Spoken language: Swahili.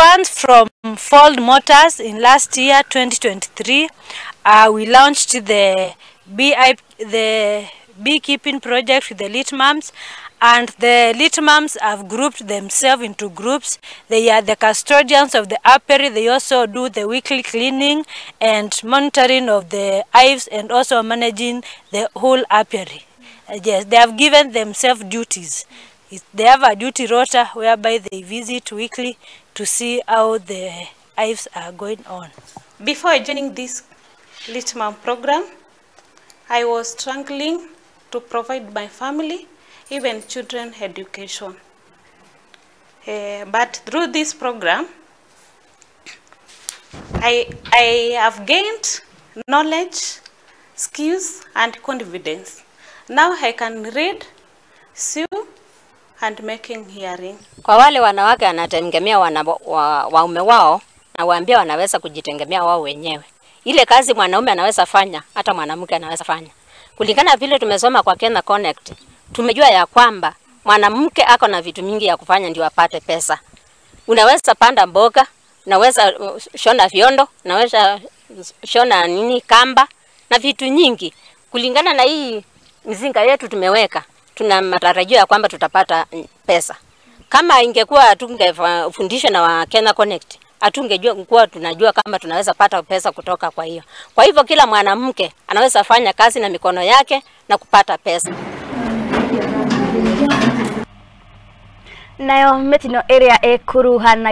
funds from Ford Motors in last year, 2023, we launched the beekeeping project with the Litmums, and the Litmums have grouped themselves into groups. They are the custodians of the apiary. They also do the weekly cleaning and monitoring of the hives and also managing the whole apiary. Yes, they have given themselves duties. They have a duty rota whereby they visit weekly to see how the hives are going on. Before joining this Litmum program, I was struggling to provide my family, even children, education. But through this program, I have gained knowledge, skills, and confidence. Now I can read, sew, and making hearing. Kwa wale wanawake wanategemea waume wao, na waambia wanaweza kujitegemea wao wenyewe. Ile kazi mwanaume anaweza fanya, hata mwanamke anaweza fanya. Kulingana vile tumesoma kwa Kenya Connect, tumejua ya kwamba mwanamke ako na vitu mingi ya kufanya ndio apate pesa. Unaweza panda mboga, unaweza shona vyondo, unaweza shona nini kamba na vitu nyingi. Kulingana na hii mzinga yetu tumeweka, tuna matarajio ya kwamba tutapata pesa. Kama ingekuwa tungefundishwa na wa Kenya Connect, hatungejua kuwa tunajua kama tunaweza pata pesa kutoka kwa hiyo. Kwa hivyo kila mwanamke anaweza fanya kazi na mikono yake na kupata pesa. Nayo mitino ĩrĩa ĩkuruhanagia